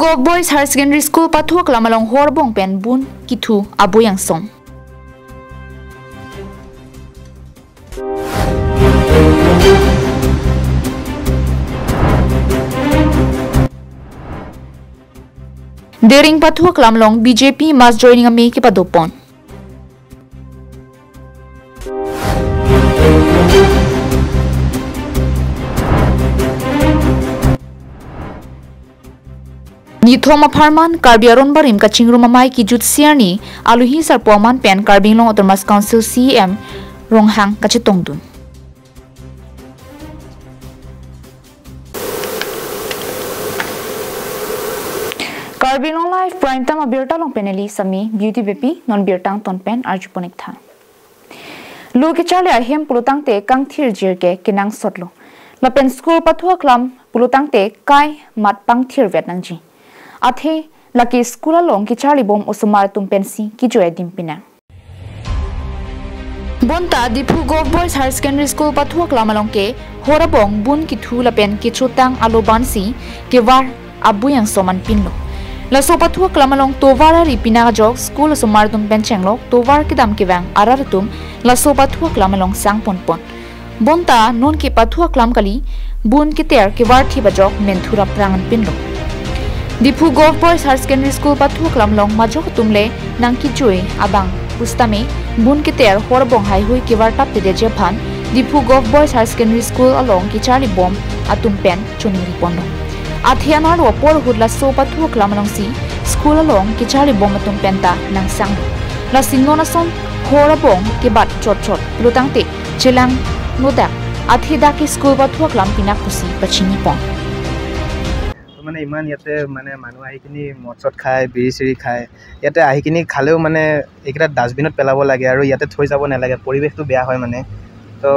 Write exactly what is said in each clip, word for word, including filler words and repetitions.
Govt Boys Higher Secondary School pathu aklam along hor bong pen bun kithu abui angsom. Dering pathu aklam along B J P mass joining amei kepadopon. Nithom apharman Karbi Aron Barim kachingrum amei kijut siarni alohi sarpo aman pen Karbi Anglong Autonomous Council C E M Ronghang kachetongdun. Karbi Anglong Live Prime Time abirta along pen neli Sami Beauty Bepi, non birta angton pen arjupon ik tha. Lo kecharli ahem pulotangte kangthirjir ke kenangsotlo. Lapen school pathu aklam pulotangte kai mat pangthirvet nangji. Athe lake school along kecharli bom osomar atum pensi kejoi adim pinang. Bonta Diphu Govt Boys Higher Secondary School pathu aklam along ke hor abong bun kithu lapen kechotang alo bansi kevar abui angsom anpinlo. Laso pathu aklam along tovar ari pinang ajok school osomar atum pen chenglok tovar kedam kevang arat atum laso pathu aklam along sangponpon. Bonta non ke pathu aklam kali, bun keter kevar thip ajok menthur aphrang anpinlo. Diphu Govt Boys Higher Secondary School pathu aklam along majok atum le nangkejoi abang pusitame bun keter hor abong haihui kevar taptedeji aphan Diphu Govt Boys Higher Secondary School along kecharli bom atum pen choningriponlo. Athe anerlo apor ahut laso pathu aklam alongsi school along kecharli bom atum penta nangsanglo. Lasi non ason hor abong kebat chotchot pulotangte chelangno dak, athe dak ke school pathu aklam pinang pusi pachinipon. তো মানে ইমান ইয়াতে মানে মানুহ আহি কিনি মদ চদ খায়, বিড়ি চিড়ি খায়। ইয়াতে আহি কিনি খালেও মানে এইকেইটা ডাষ্টবিনত পেলাব লাগে আৰু ইয়াতে থৈ যাব নালাগে, পৰিৱেশটো বেয়া হয় মানে। তো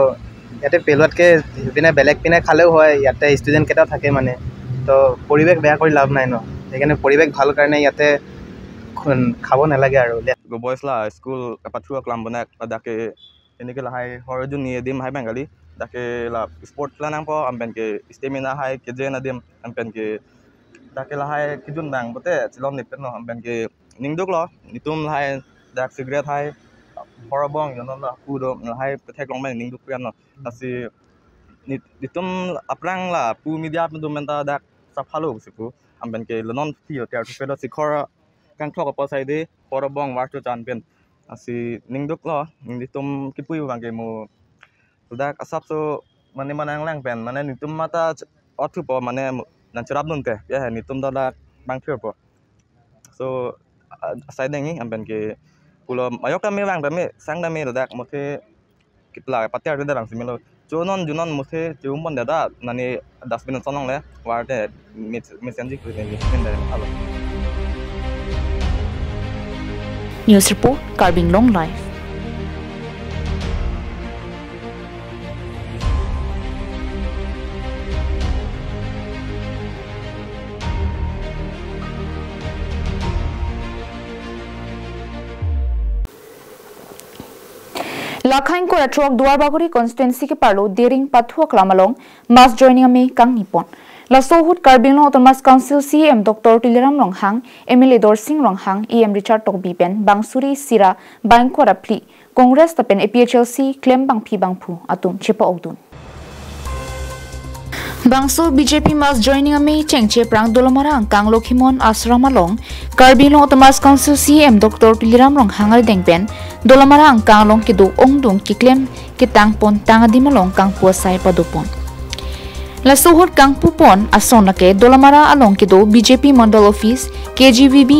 ইয়াতে পেলোৱাতকৈ সেইপিনে বেলেগ পিনে খালেও হয়, ইয়াতে ষ্টুডেণ্টকেইটাও থাকে মানে। তো পৰিৱেশ বেয়া কৰি লাভ নাই ন, সেইকাৰণে পৰিৱেশ ভাল কাৰণে ইয়াতে খু- খাব নালাগে আৰু। Govt Boys la school pathu aklam bonak dak ke ini ke lahai hor juni adim hai Bengali, dak ke la sport la nangpo, anpen ke stamina hai kejen adim, anpen ke dak ke lahai kejun bang pote chilom nipet no, anpen ke ningduklo, netum lahai dak cigarette hai hor abong jonom la pu do lahai petheklong pen ningduk pian no. Lasi nit- netum aphrang la pu media pen tum penta dak saphalo si pu, anpen ke lo non phi hotel tu pelo sikhor kangthok apa sai de hor abong war cho chan pen. Lasi ningduklo, netum kipui abang ke mo dak asapso mane manang lang pen, mane netum mata ch- othupo mane nangcherapdunte, ya netum dak bangthirpo. So, a- asai dengji, anpen ke pulo majok tame bang tame, sang tame ladak mothe kipla pater te bang si melo. Chonon junon mothe chumon dada nani dustbin sonong le, war te mit- mitsenji kri ne mitsen dada halo. News report, Karbi Anglong Live. Lakhain kora throk Duarbagori constituency keparlo Dering pathu aklam along mass joining amei kangnipon. Laso ahut Karbi Anglong Autonomous Council C E M Doctor Tuliram Ronghang, M L A Dorsing Ronghang, E M Richard Tokbi pen Bansuri Sira Bangkora Phli Congress lapen A P H L C klem bangphi bangphu atum chepa-okdun. Bangso B J P mass joining amei chengche aphrang Dolamara angkang Lokhimon Ashram along Karbi Anglong Autonomous Council C E M Doctor Tuliram Ronghang arideng pen Dolamara angkang along kedo ongdung keklem ketangpon tang adim along kangpu asai padopon. Laso ahut kangpupon ason lake Dolamara along kedo B J P Mandal Office, K G V B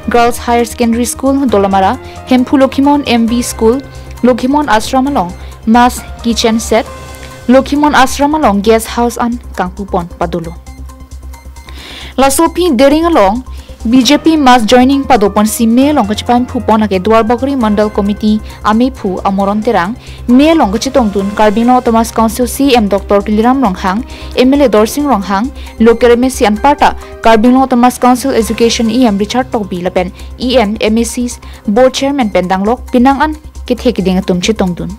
Girls Higher Secondary School Dolamara, Hemphu Lokhimon M V School, Lokhimon Ashram along Mass Kitchen Set, Lokhimon Ashram along Guest House an kangpupon padolo. Laso aphi Dering along B J P mass joining padoponsi mei along kachepaimphupon lake Duarbagori Mandal Committee ameiphu Amoron Terang, mei along kachetongdun Karbi Anglong Autonomous Council C E M Doctor Tuliram Ronghang, M L A Dorsing Ronghang, local M A C anparta Karbi Anglong Autonomous Council Education E M Richard Tokbi lapen E M, M A Cs, Board Chairman pen danglok penang an kethe keding atum chetongdun.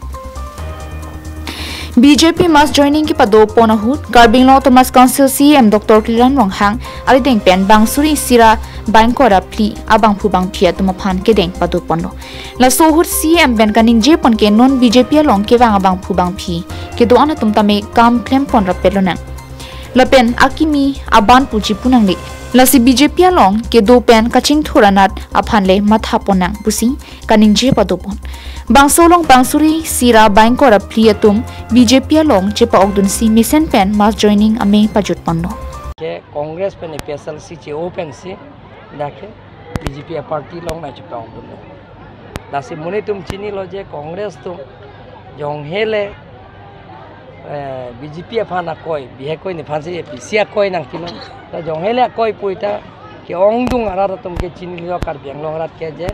B J P mass joining kepado pon ahut, Karbi Anglong Autonomous Council C E M Doctor Tuliram Ronghang arideng pen bang suri isi ra bang ingkoi ra phli abangphu bangphi atum aphan kedeng pado ponlo. Laso ahut C E M pen kaningje pon ke non B J P along kevang abangphu bangphi kedo-an atum tame kam klem pon rapet lonang. Lapen akimi aban pu chipu nangne. Lasi B J P along kedo pen kachingthur anat aphan le matha pon nang pusi kaningje pado pon. Bangso along bang suri isi ra bang ingkoi ra phli atum B J P along chepa-okdunsi mesen pen mass joining amei pajut ponlo. Ke Congress pen A P H L C che-o pensi dak ke B J P a party along nangchepa-ok dunlo. Lasi monit atum chinilo je Congress atum jonghe le, eh, B J P aphan akoi, bihek akoi nephan si A P C akoi nangpilo. Ta jonghe le akoi puita ke-ongdung arat atum ke chinilo, Karbi Anglong arat ke je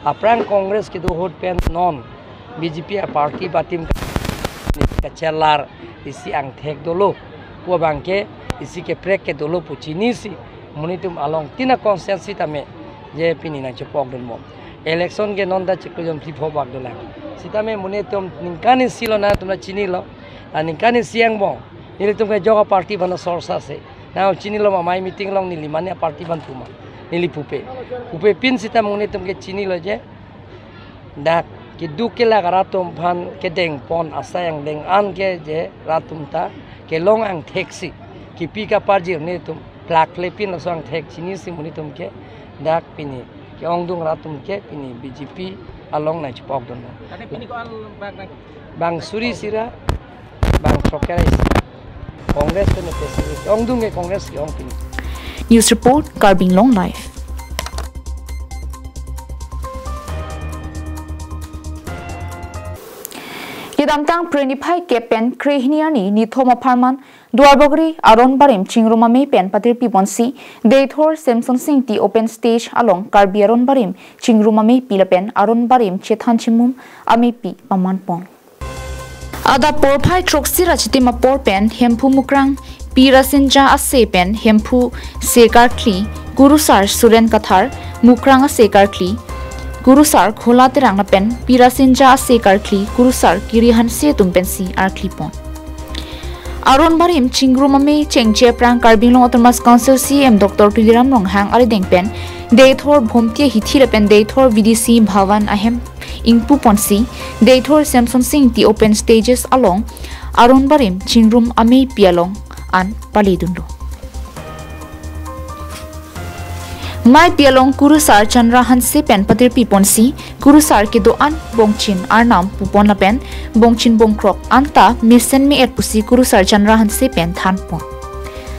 aphrang Congress kedo ahut pen non B J P a party ba team kachelar isi angthek dolo pu abang ke, isi kaprek ke dolo pu chinisi monit atum along tin a constituency tame je pini nangchepa-ok dun bom. Election ke non ta chiklo jon phli pho bak dolang. Sitame monit atum ningkan isi lo nangtum ta chinilo. A ningkan isi angbong nelitum ke jok a party aphan sorsa se. Nang chinilo ma, amei meeting along neli mane a party aphan puma. Neli pupe. Pupe pin sita monit atum ke chinilo je dak keduk kelak arat atum aphan kedeng pon asai angdeng an ke je rat atum ta kelong angthek si kipi kaparjir netum plak le pin laso angthek chinisi monit atum ke dak pini ke-ongdung arat atum ke pini B J P along nangchepa-ok dunlo. Tadi pini ko-an bang nang? Bang suri isi ra bang throk ra isi. Congress pen A P H L C ke-ongdung ke Congress ke-ong pini. News report, Karbi Anglong Live. Kedamtang Phre niphai kep pen Phre hini arni nithom apharman Duarbagori Aron Barim Chingrum Amei pen patirpi ponsi Deithor Semsonsing Ingti open stage along Karbi Aron Barim Chingrum Ameipi lapen Aron Barim Chethan Chimum Ameipi paman pon. Adap porphai throksi ra chitim apor pen Hemphu Mukrang Pi Rasinja Ase pen Hemphu Ase karkli Kurusar Suren Kathar, Mukrang Ase karkli Kurusar Khola Terang lapen Pi Rasinja Ase karkli Kurusar Kiri Hanse atum pensi arkli pon. Aron Barim Chingrum Amei chengche aphrang Karbi Anglong Autonomous Council C E M Doctor Tuliram Ronghang arideng pen Deithor Bhomti Hithi lapen Deithor V D C Bhavan ahem ingpu ponsi Deithor Semsonsing Ingti open stages along Aron Barim Chingrum Ameipi along an pale dunlo. Meipi along Kurusar Chandra Hanse pen patirpi ponsi Kurusar kedo-an bongchin arnam pupon lapen bongchin bongkrok anta mesen me-et pusi Kurusar Chandra Hanse pen than pon.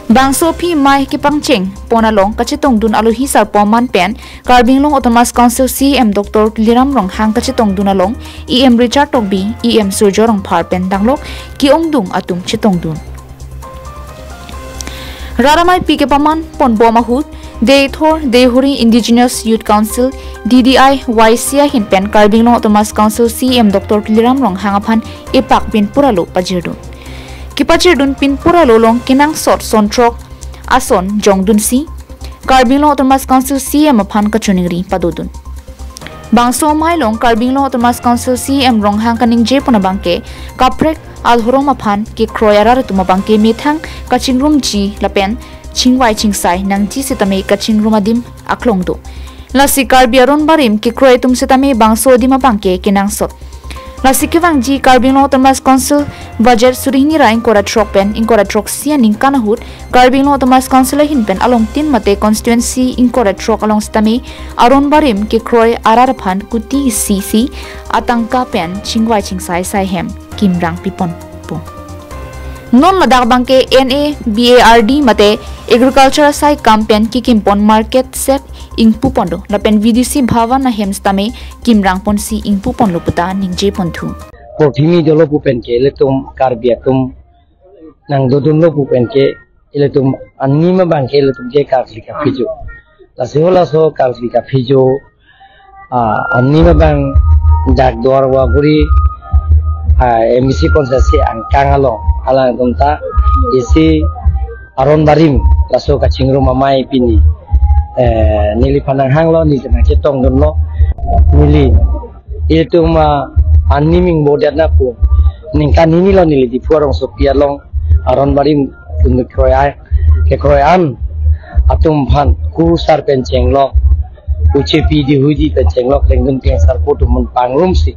Bangso aphi mei kepangcheng pon along kachetongdun alohi sarpo aman pen Karbi Anglong Autonomous Council C E M Doctor Tuliram Ronghang kachetongdun along E M Richard Tokbi, E M Surjya Rongphar pen danglok ke-ongdung atum chetongdun. Rat ameipi kepaman pon bom ahut Deithor Deihori Indigenous Youth Council, D D I Y C ahin pen Karbi Anglong Autonomous Council C E M Doctor Tuliram Ronghang aphan epak pinpur alo pajirdun. Kepajirdun pinpur alo along kenangsot son throk ason jongdunsi Karbi Anglong Autonomous Council C E M aphan kachiningri padodun. Bangso amei along Karbi Anglong Autonomous Council C E M Ronghang kaningje pon abang ke kaprek adhorom aphan kekroi arat atum abang ke methang kachingrumji lapen chingvai chingsai nangji sitame kachingrum adim aklong do. Lasi Karbi Aron Barim kekroi atum sitame bangso adim abang ke kenangsot. Lasi kevangji Karbi Anglong Autonomous Council budget suri hini ra ingkoi ra throk pen ingkoi ra throksi aningkan ahut Karbi Anglong Autonomous Council ahin pen along tin mate constituency ingkoi ra throk along sitame Aron Barim kekroi arat aphan kuti isi isi atangka pen chingvai chingsai sai hem kimrang pipon pon. Non ladak abang ke N A B A R D mate agriculture asai kam pen kekim pon market shed ingpu pon do lapen V D C Bhavan ahem sitame kimrang ponsi ingpu ponlo puta ningje ponthu. Porthimi dolo pu pen ke ilitum Karbi atum nangdodunlo pu pen ke ilitum anim abang ke ilitum ke karkli kaphijo. Lasi halaso karkli kaphijo, ah, anim abang dak Duarbagori, ah, M A C constituency angkang along alangtum ta isi Aron Barim laso kachingrum amei pini, eh, neliphan nanghanglo, neli nangchetongdunlo, neli ilitum, ah, anim ingbodet na pu Ningkan hini lo neli Diphu arongsopi along aron barim atum kekroi ai, kekroi an atum aphan kusar pen chenglok, uchepi dihuji pen chenglok, lengdun pen sarpo atum aphan pangrumsi,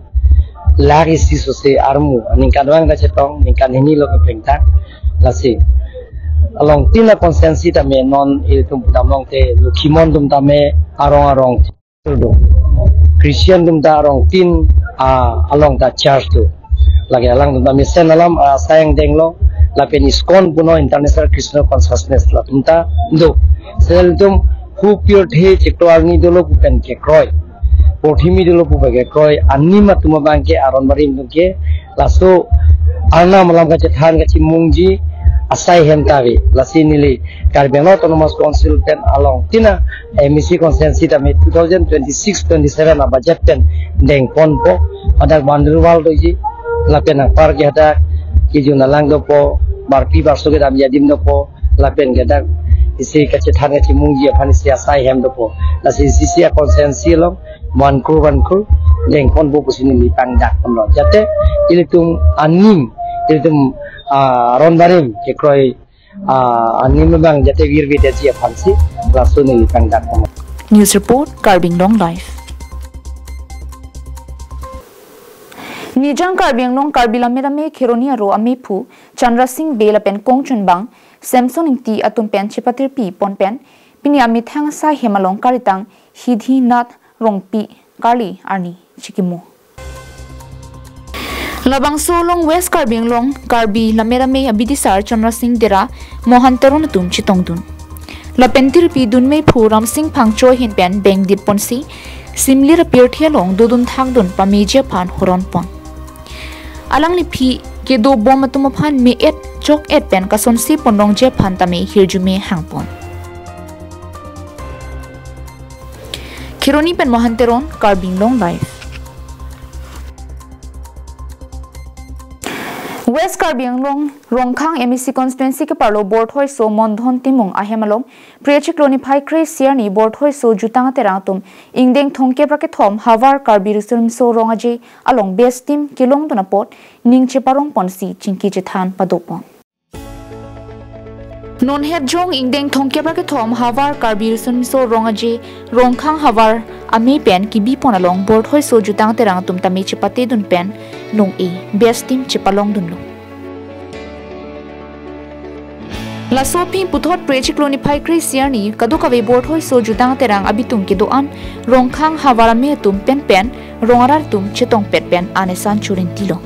lak isi sose armu ningkan vang kachetong, ningkan hini lo keplengtang. Lasi alongtin a constituency tame non ilitum pudam long te Lokhimon atum tame arong arong do. Christian atum ta arong tin, ah, along ta church do. Lake alang atum ta mesen alam, ah, asai angdeng lo, lapen ISKCON puno International Christian Consciousness latum ta do. Sel atum hu pirthe chiklo arni dolo pu pen kekroi, porthimi dolo pu pen kekroi, anim atum abang ke aron barim atum ke, laso arnam alam kachethan kachimungji asai hem ta ave. Lasi neli Karbi Anglong Autonomous Council pen alongtin a MAC constituency tame two thousand twenty-six twenty-seven a budget pen dengponpo, hadak boundary wall doji, lapen anpar ke hadak kejun alang dopo, barpi barso kedamji adim dopo, lapen ke hadak isi kachethan kachimungji aphan isi asai hem dopo. Lasi isi isi a constituency along vankur vankur dengponpo pusi neli pangdak ponlo. Jate ilitum anim, ilitum, ah, aron barim kekroi, ah, anim abang jate virvidetji aphansi laso neli pangdak ponlo. News report, Karbi Anglong Live. Nijang Karbi Anglong Karbi Lammet Amei Kheroni aro amephu Chandra Singh Bey lapen kongchunbang Samson Ingti atum pen chepatirpi pon pen pini amethang asai hem along karitang Hidhinath Rongpi karli arni chikimo. Labangso along West Karbi Anglong Karbi Lammet Amei abidisar Chandra Singh Dera Mohan Teron atum chetongdun. Lapen tirpi dun mephu Ramsing Phangcho ahin pen bengdit ponsi simlir apirthe along dodun thakdun pameji aphan horon pon. Alangliphi kedo bom atum aphan me-et chok-et pen kasonsi ponrongji aphan tame hirjume hangpon. Kheroni pen Mohan Teron, Karbi Anglong Live. West Karbi Anglong Rongkhang MAC constituency keparlo Borthoiso Mondhon Timung ahem along Phre chiklo niphai kre-isi arni Borthoiso jutang aterang atum ingdeng thomkep ra kethom havar Karbi Riso Nimso Rong Aje along base team kelongdun apot ning cheparong ponsi chingki chethan padopon. Non het jong ingdeng thomkep ra kethom havar Karbi Riso Nimso Rong Aje Rongkhang Havar Amei pen kebipon along Borthoiso jutang aterang atum tame chepatedun pen nong-e base team chepalongdunlo. Laso aphi puthot Phre chiklo niphai kre-isi arni kadokave Borthoiso jutang aterang abitung kedo-an Rongkhang Havar Amei atum penpen rong arat atum chetongpet pen an esan churintilo.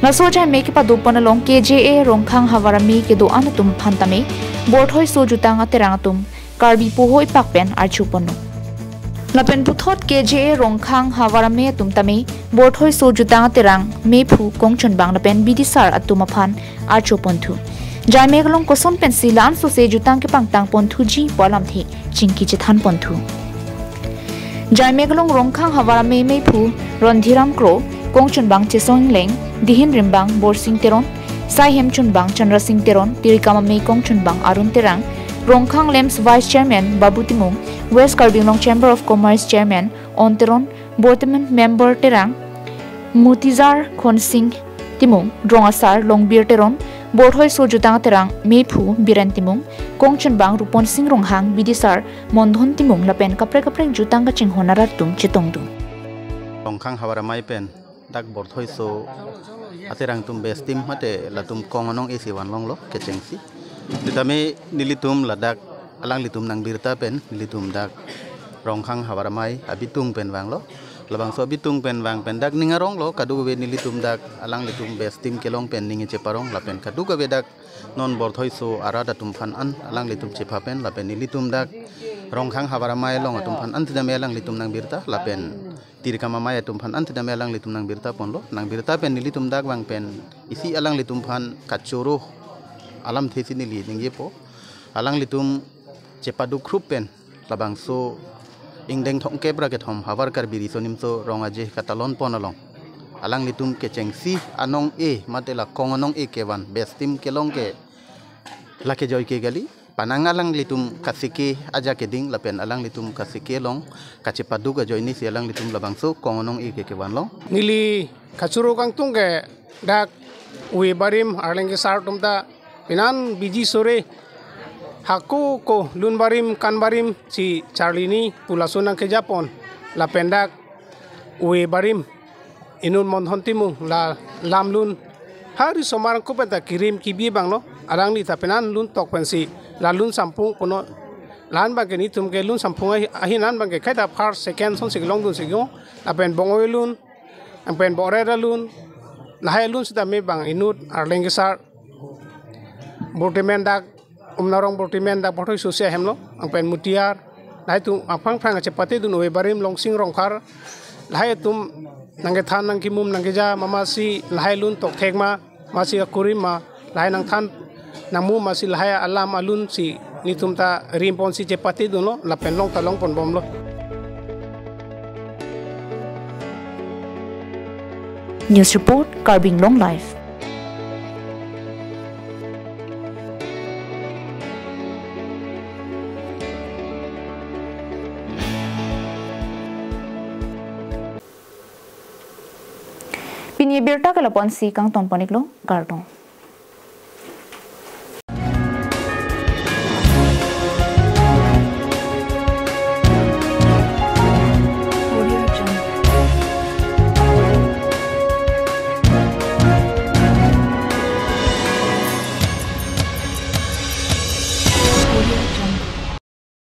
Laso ajai me kepadopon along K J A Rongkhang Havar Amei kedo-an atum aphan tame Borthoiso jutang aterang atum Karbi poho ipak pen archuponlo. Lapen puthot K J A Rongkhang Havar Amei atum tame Borthoiso jutang aterang mephu kongchunbang lapen bidisar atum aphan archuponthu. Jaimek along koson pensi la-an sose jutang kepangtang ponthuji pu alamthe chingki chethan ponthu. Jaimek along Rongkhang Havar Amei mephu Rondhiram Kro, kongchunbang Chesong Engleng, dihin rimbang Borsing Teron, saihem chunbang Chandra Singh Teron, tirikam amei kongchunbang Arun Terang, Rongkhang Lamps Vice Chairman Babu Timung, West Karbi Anglong Chamber of Commerce Chairman On Teron, Borteman Member Terang, Mutizar Khonsing Timung, Rong Asar Longbir Teron, Borthoiso jutang aterang mephu Biren Timung, kongchunbang Rupon Singh Ronghang, bidisar Mondhon Timung lapen kaprek kaprek jutang kachinghon arat atum chetongdun. Rongkhang Havar Amei pen dak Borthoiso aterang atum base team mate latum kong anong-e si vanlonglo kechengsi. Sitame nelitum ladak alanglitum nangbirta pen nelitum dak Rongkhang Havar Amei abitung pen vanglo. Labangso abitung pen vang pen dak ning aronglo, kadokave nelitum dak alanglitum base team kelong pen ning cheparong lapen kadokave dak non Borthoiso arat atum aphan an alanglitum chepha pen lapen nelitum dak Rongkhang Havar Amei along atum aphan an sitame alanglitum nangbirta lapen tirikam amei atum aphan an sitame alanglitum nangbirta ponlo. Nangbirta pen nelitum dak vang pen isi alanglitum aphan kachoro alamthe si neli ningjepo. Alanglitum chepaduk khrup pen labangso ingdeng thomkep ra kethom havar Karbi Riso Nimso Rong Aje katalon pon along alanglitum kechengsi anong-e mate la kong anong-e kevan base team kelong ke lake joike kali. Panang alanglitum kasike aja keding lapen alanglitum kasike along kachepaduk ajoine si alanglitum labangso kong anong-e ke kevanlong. Neli kachoro kangtung ke dak Ove barim arleng kesar atum ta penan biji sore hako ko lun barim kan barim si charli ni pu lason nangkejapon lapen dak ove barim inut Monthon Timung la lam lun hari somar ko pen ta kirim kibi abang lo, alangli ta penan lun tok pensi la lun sampung kono lan abang ke nitum ke lun sampung ahi, ahin an abang ke kaita first second son si kelong dun si go lapen bong-oi lun, lapen bong-ret alun, lahai alun sitame bang inut arleng kesar Bortimen dak Umnarong Bortimen dak Borthoi Sosi ahem lo, lapen Mutiar, lahai atum aphrang phrang chepate dun ove barim Longsing Rongphar, lahai atum nangkethan nangkimum nangkeja ma masi lahai alun tokthek ma, masi akurim ma, lahai nangthan nangmu masi lahai alam alun si nitum ta rimpon si chepate dun lo lapen long ta longpon bom lo. News report, Karbi Anglong Live. Pini abirta ke lapu-an si kangton pon-iklo, kardom.